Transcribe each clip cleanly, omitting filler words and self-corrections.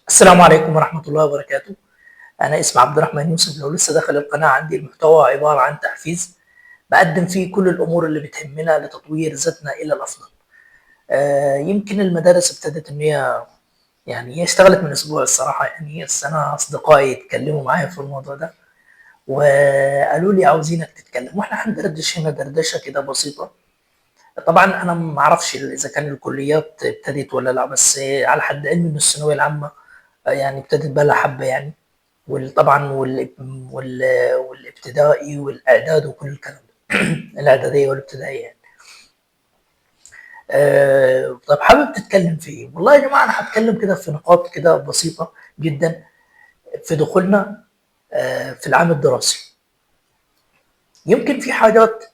السلام عليكم ورحمة الله وبركاته. أنا اسمي عبد الرحمن يوسف. لو لسه داخل القناة عندي، المحتوى عبارة عن تحفيز بقدم فيه كل الأمور اللي بتهمنا لتطوير ذاتنا إلى الأفضل. يمكن المدارس ابتدت إن هي يعني هي اشتغلت من أسبوع الصراحة، يعني بس أنا أصدقائي اتكلموا معايا في الموضوع ده وقالوا لي عاوزينك تتكلم، واحنا هندردش هنا دردشة كده بسيطة. طبعا أنا ما أعرفش إذا كان الكليات ابتدت ولا لا، بس على حد علمي إن الثانوية العامة يعني ابتدت بقى لها حبة يعني، وطبعا والابتدائي والإعداد وكل الكلام ده الإعدادية والابتدائية يعني. طب حابب تتكلم في إيه؟ والله يا جماعة أنا هتكلم كده في نقاط كده بسيطة جدا في دخولنا في العام الدراسي. يمكن في حاجات،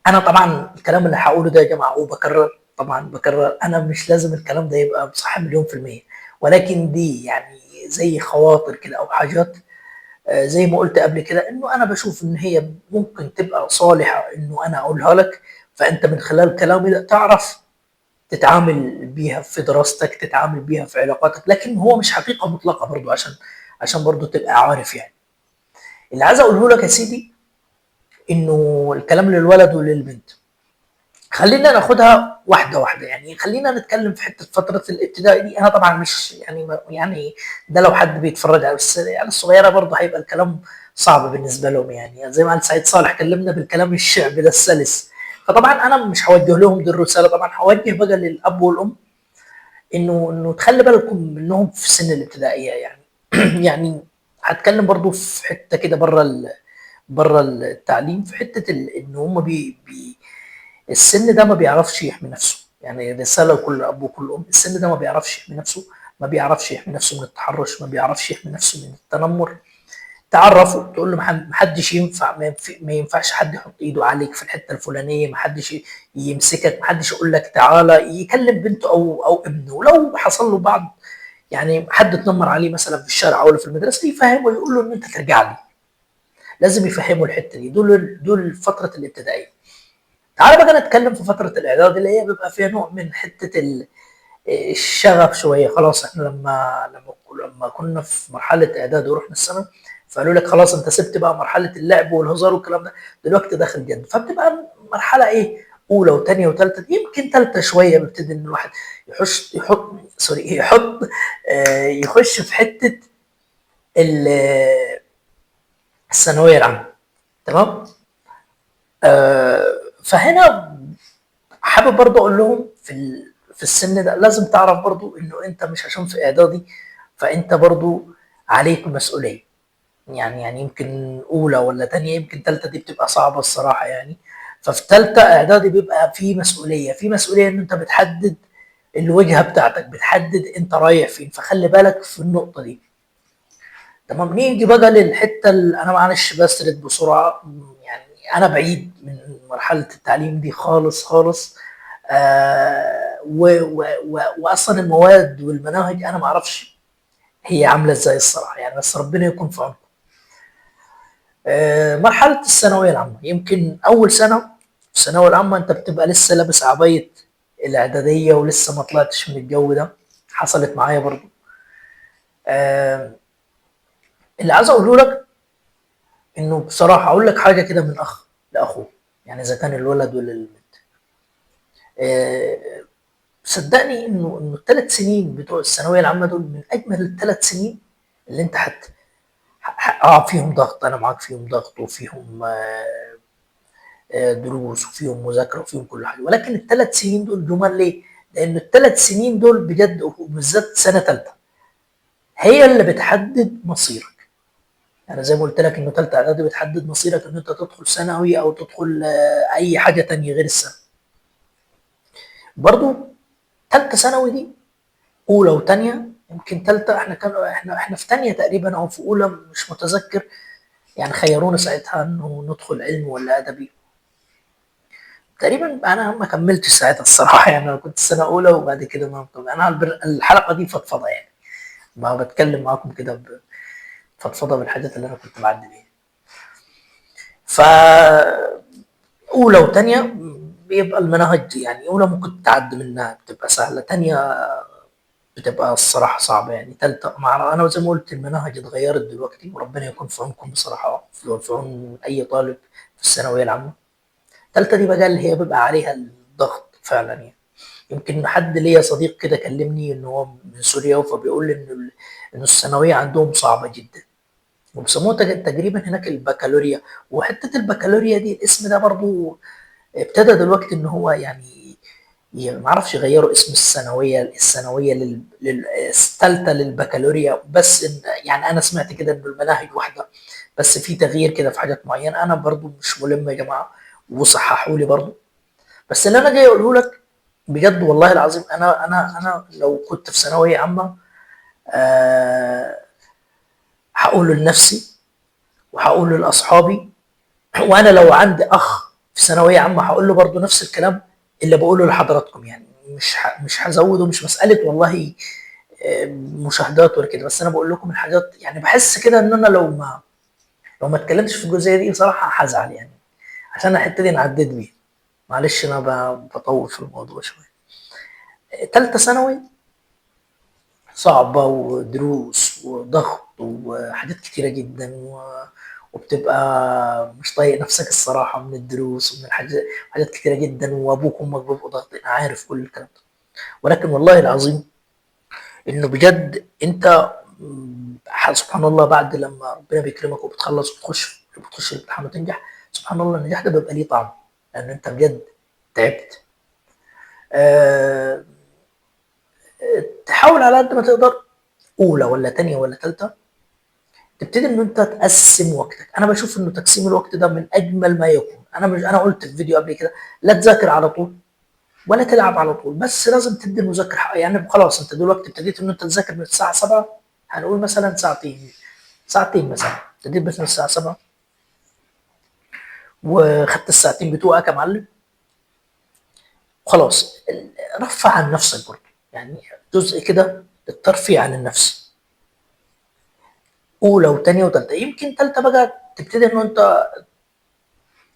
أنا طبعا الكلام اللي هقوله ده يا جماعة وبكرر، طبعا بكرر، أنا مش لازم الكلام ده يبقى صح 1,000,000%، ولكن دي يعني زي خواطر كده أو حاجات، زي ما قلت قبل كده إنه أنا بشوف إن هي ممكن تبقى صالحة إنه أنا أقولها لك، فأنت من خلال كلامي ده تعرف تتعامل بيها في دراستك، تتعامل بيها في علاقاتك، لكن هو مش حقيقة مطلقة برضو عشان برضو تبقى عارف. يعني اللي عايز أقوله لك يا سيدي إنه الكلام للولد وللبنت، خلينا ناخدها واحدة واحدة. يعني خلينا نتكلم في حتة فترة الابتدائي دي. أنا طبعا مش يعني ده لو حد بيتفرج على الصغيرة برضه هيبقى الكلام صعب بالنسبة لهم، يعني زي ما قال سعيد صالح كلمنا بالكلام الشعبي ده السلس. فطبعا أنا مش هوجه لهم دي الرسالة، طبعا هوجه بقى للأب والأم إنه تخلي بالكم منهم في سن الابتدائية يعني. يعني هتكلم برضه في حتة كده بره التعليم، في حتة إن هم بي بي السن ده ما بيعرفش يحمي نفسه. يعني رسالة لكل أب وكل أم، السن ده ما بيعرفش يحمي نفسه، ما بيعرفش يحمي نفسه من التحرش، ما بيعرفش يحمي نفسه من التنمر. تعرفوا تقول له محدش ينفع، ما ينفعش حد يحط ايده عليك في الحتة الفلانية، محدش يمسكك، محدش يقول لك تعالى، يكلم بنته او ابنه. ولو حصل له بعض يعني حد اتنمر عليه مثلا في الشارع او في المدرسة، يفهمه يقول له ان انت ترجع لي. لازم يفهموا الحتة دي. دول فترة الابتدائية. تعالى بقى نتكلم في فترة الإعداد اللي هي بيبقى فيها نوع من حتة الشغف شوية. خلاص احنا لما كنا في مرحلة إعداد ورحنا السنة، فقالوا لك خلاص انت سبت بقى مرحلة اللعب والهزار والكلام ده، دلوقتي داخل جد. فبتبقى مرحلة ايه، أولى وثانية وثالثة، يمكن ثالثة شوية بيبتدي إن الواحد يحش يحط سوري يحط يخش في حتة الثانوية العامة. تمام؟ فهنا حابب برضه اقول لهم في السن ده لازم تعرف برضه انه انت مش عشان في اعدادي فانت برضه عليك مسؤولية. يعني يمكن اولى ولا تانية، يمكن تالتة دي بتبقى صعبة الصراحة يعني. ففي تالتة اعدادي بيبقى في مسؤولية، في مسؤولية ان انت بتحدد الوجهة بتاعتك، بتحدد انت رايح فين، فخلي بالك في النقطة دي. تمام؟ نيجي بقى للحتة اللي انا معلش بسرد بسرعة، يعني انا بعيد من مرحلة التعليم دي خالص خالص، واصلا المواد والمناهج انا ما اعرفش هي عاملة ازاي الصراحة يعني، بس ربنا يكون في عونكم. مرحلة الثانوية العامة، يمكن أول سنة في الثانوية العامة أنت بتبقى لسه لابس عباية الإعدادية ولسه ما طلعتش من الجو ده. حصلت معايا برضو. اللي عايز أقوله لك إنه بصراحة أقول لك حاجة كده من أخ لأخوه، يعني إذا كان الولد ولا البنت، صدقني إنه الثلاث سنين بتوع الثانوية العامة دول من أجمل الثلاث سنين اللي أنت فيهم ضغط، أنا معاك فيهم ضغط وفيهم دروس وفيهم مذاكرة وفيهم كل حاجة، ولكن الثلاث سنين دول جمال ليه؟ لأن الثلاث سنين دول بجد وبالذات سنة ثالثة هي اللي بتحدد مصيرك. يعني زي ما قلت لك إنه ثالثة إعدادي بتحدد مصيرك إن أنت تدخل ثانوي أو تدخل أي حاجة تانية غير الثانوي. برضو ثالثة ثانوي دي أولى وثانية، يمكن ثالثة إحنا في ثانية تقريبا أو في أولى مش متذكر، يعني خيرونا ساعتها إنه ندخل علم ولا أدبي. تقريبا أنا ما كملتش ساعتها الصراحة، يعني أنا كنت سنة أولى وبعد كده ما كملت. أنا الحلقة دي فضفضة، يعني ما بتكلم معاكم كده فضفضة بالحاجات اللي أنا كنت بعدي بيها. ف أولى وثانية بيبقى المناهج يعني أولى ممكن تعدي منها بتبقى سهلة، ثانية بتبقى الصراحة صعبة يعني. تالتة مع أنا زي ما قلت المناهج اتغيرت دلوقتي، وربنا يكون في عونكم بصراحة، في عون أي طالب في الثانوية العامة. تالتة دي بقى اللي هي بيبقى عليها الضغط فعلا يعني. يمكن حد ليا صديق كده كلمني إن هو من سوريا، فبيقول لي إنه الثانوية عندهم صعبة جدا، وبيسموها تقريبا هناك البكالوريا. وحتة البكالوريا دي الاسم ده برضو ابتدى دلوقتي إن هو يعني ما اعرفش يغيروا اسم الثانوية الثالثة للبكالوريا، بس إن يعني انا سمعت كده ان المناهج واحدة، بس في تغيير كده في حاجات معينة. انا برضو مش ملم يا جماعة، وصححوا لي برضو. بس اللي انا جاي اقوله لك بجد والله العظيم، انا انا انا لو كنت في ثانوية عامة هقوله لنفسي وهقوله لاصحابي، وانا لو عندي اخ في ثانوية عامة هقول له برضو نفس الكلام اللي بقوله لحضراتكم. يعني مش هزوده، مش مسالة والله مشاهدات ولا كده، بس انا بقول لكم الحاجات. يعني بحس كده ان انا لو ما اتكلمتش في الجزئية دي بصراحة هزعل، يعني عشان الحتة دي انا عديت بيها. معلش انا بطول في الموضوع شوية. ثالثة ثانوي صعبة ودروس وضغط وحاجات كتيرة جدا، وبتبقى مش طايق نفسك الصراحة من الدروس ومن حاجات كتيرة جدا، وابوك وامك بيبقوا ضاغطين، عارف كل الكلام ده. ولكن والله العظيم انه بجد انت سبحان الله بعد لما ربنا بيكرمك وبتخلص وبتخش الامتحان وتنجح، سبحان الله النجاح ده بيبقى ليه طعم، لان انت بجد تعبت. تحاول على قد ما تقدر اولى ولا تانية ولا تالتة تبتدي ان انت تقسم وقتك. انا بشوف انه تقسيم الوقت ده من اجمل ما يكون. انا قلت في فيديو قبل كده، لا تذاكر على طول ولا تلعب على طول، بس لازم تدي المذاكرة حقها. يعني خلاص انت دلوقتي ابتديت ان انت تذاكر من الساعة 7، هنقول مثلا ساعتين مثلا، ابتديت مثلا الساعة 7 وخدت الساعتين بتوعك يا معلم، خلاص رفع عن نفسك برضه، يعني جزء كده للترفيه عن النفس. اولى وثانيه وثالثه، يمكن ثالثة بقى تبتدي ان انت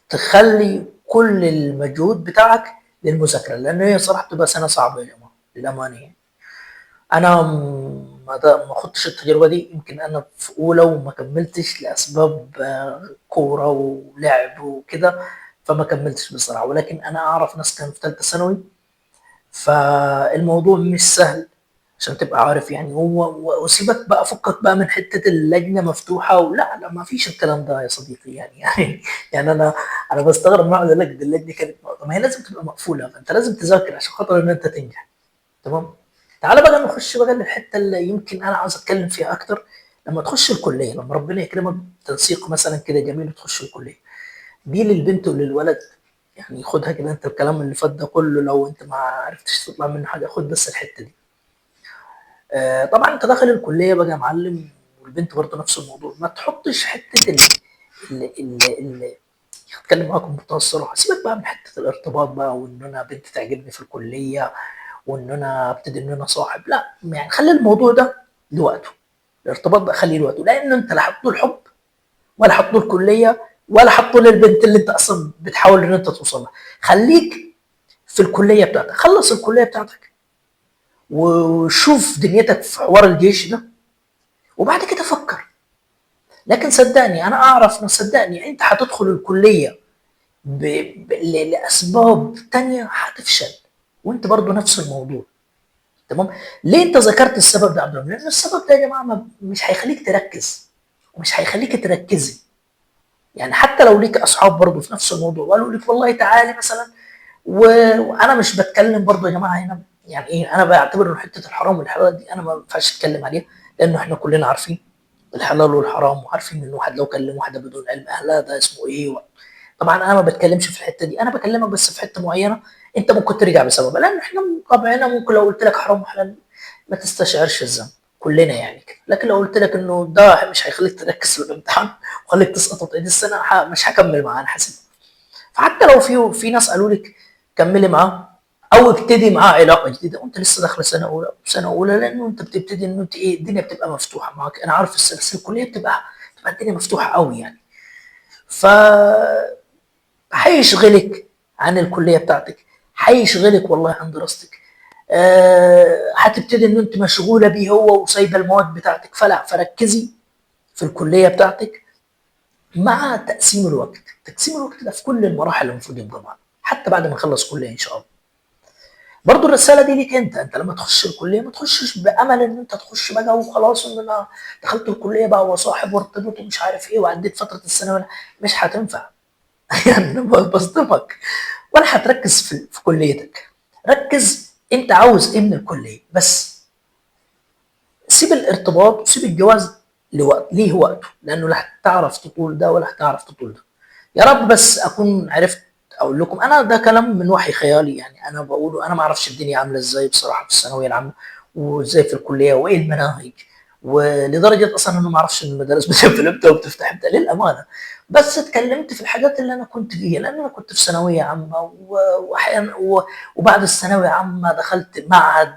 تخلي كل المجهود بتاعك للمذاكره، لان هي صراحة بتبقى سنة صعبة يا جماعة للامانة. يعني انا ما خدتش التجربة دي، يمكن انا في اولى وما كملتش لاسباب كورة ولعب وكده، فما كملتش بصراحة. ولكن انا اعرف ناس كانوا في ثالثة ثانوي، فالموضوع مش سهل عشان تبقى عارف. يعني هو وسيبك بقى، فكك بقى من حتة اللجنة مفتوحة ولا لا، ما فيش الكلام ده يا صديقي. يعني انا بستغرب من واحد يقول لك دي اللجنة كانت مقفولة، ما هي لازم تبقى مقفولة، فانت لازم تذاكر عشان خاطر ان انت تنجح. تمام؟ تعالى بقى نخش بقى للحتة اللي يمكن انا عاوز اتكلم فيها اكتر. لما تخش الكلية، لما ربنا يكرمك تنسيق مثلا كده جميل وتخش الكلية، دي للبنت وللولد يعني، خدها كده انت الكلام اللي فات ده كله لو انت ما عرفتش تطلع منه حاجة خد بس الحتة دي. طبعا انت داخل الكلية بقى يا معلم، والبنت برضه نفس الموضوع، ما تحطش حتة ال ال ال ال هتكلم معاكم بمنتهى الصراحة، سيبك بقى من حتة الارتباط بقى وان انا بنت تعجبني في الكلية وان انا ابتدي ان انا صاحب، لا يعني خلي الموضوع ده لوقته، الارتباط ده خليه لوقته، لان انت لا حطوا الحب ولا حطوا الكلية ولا حطوا للبنت اللي انت اصلا بتحاول ان انت توصلها. خليك في الكلية بتاعتك، خلص الكلية بتاعتك وشوف دنيتك في حوار الجيش ده وبعد كده فكر. لكن صدقني انا اعرف، صدقني انت هتدخل الكلية لاسباب تانية هتفشل، وانت برضو نفس الموضوع. تمام؟ ليه انت ذكرت السبب ده يا عبد الرحمن؟ لان السبب ده يا جماعة مش هيخليك تركز ومش هيخليك تركزي. يعني حتى لو ليك اصحاب برضو في نفس الموضوع وقالوا لك والله تعالي مثلا، وانا مش بتكلم برضو يا جماعة هنا، يعني ايه، انا بعتبر ان حتة الحرام والحلال دي انا ما ينفعش اتكلم عليها، لانه احنا كلنا عارفين الحلال والحرام، وعارفين ان واحد لو كلم واحدة بدون علم اهلها ده اسمه ايه طبعا انا ما بتكلمش في الحتة دي، انا بكلمك بس في حتة معينة انت ممكن ترجع بسببها، لان احنا طبعنا ممكن لو قلت لك حرام وحلال ما تستشعرش الذنب كلنا يعني كده، لكن لو قلت لك انه ده مش هيخليك تركز في الامتحان وخليك تسقط وتعيد السنة، مش هكمل معاه، انا حاسب. فحتى لو في ناس قالوا لك كملي معاه او ابتدي معاه علاقة جديدة وانت لسه داخله سنة اولى، سنة اولى، لانه انت بتبتدي انه انت ايه، الدنيا بتبقى مفتوحة معاك. انا عارف بس الكلية بتبقى الدنيا مفتوحة قوي يعني، ف هيشغلك عن الكلية بتاعتك، هيشغلك والله عن دراستك. هتبتدي ان انت مشغولة بيه هو وسايبه المواد بتاعتك، فلا، فركزي في الكلية بتاعتك مع تقسيم الوقت. تقسيم الوقت ده في كل المراحل المفروض يبقى معانا، حتى بعد ما نخلص كليه ان شاء الله. برضو الرسالة دي ليك انت، انت لما تخش الكلية ما تخشش بامل ان انت تخش بقى وخلاص، ان انا دخلت الكلية بقى وصاحب وارتبط ومش عارف ايه وعديت فترة الثانوية، مش هتنفع. يعني بصدمك، ولا هتركز في كليتك. ركز انت عاوز ايه من الكلية بس، سيب الارتباط وسيب الجواز لوقت ليه وقته، لانه لا هتعرف تطول ده ولا هتعرف تطول ده. يا رب بس اكون عرفت اقول لكم. انا ده كلام من وحي خيالي، يعني انا بقوله، انا ما اعرفش الدنيا عامله ازاي بصراحة في الثانوية العامة وازاي في الكلية وايه المناهج، ولدرجه اصلا انا ما اعرفش ان المدارس بتقفل امتى وبتفتح امتى للامانة. بس اتكلمت في الحاجات اللي انا كنت فيها، لان انا كنت في ثانوية عامة واحيانا وبعد الثانوية عامة دخلت معهد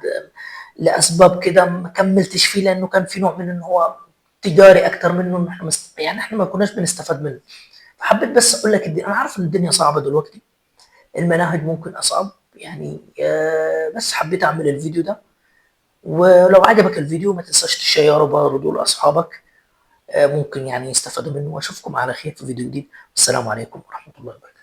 لاسباب كده ما كملتش فيه، لانه كان في نوع من ان هو تجاري اكتر منه، ان احنا يعني احنا ما كناش بنستفاد منه. فحبيت بس اقول لك انا عارف ان الدنيا صعبة دلوقتي، المناهج ممكن اصعب يعني، بس حبيت اعمل الفيديو ده. ولو عجبك الفيديو ما تنساش تشيره برضه لاصحابك، ممكن يعني يستفادوا منه. واشوفكم على خير في فيديو جديد. والسلام عليكم ورحمة الله وبركاته.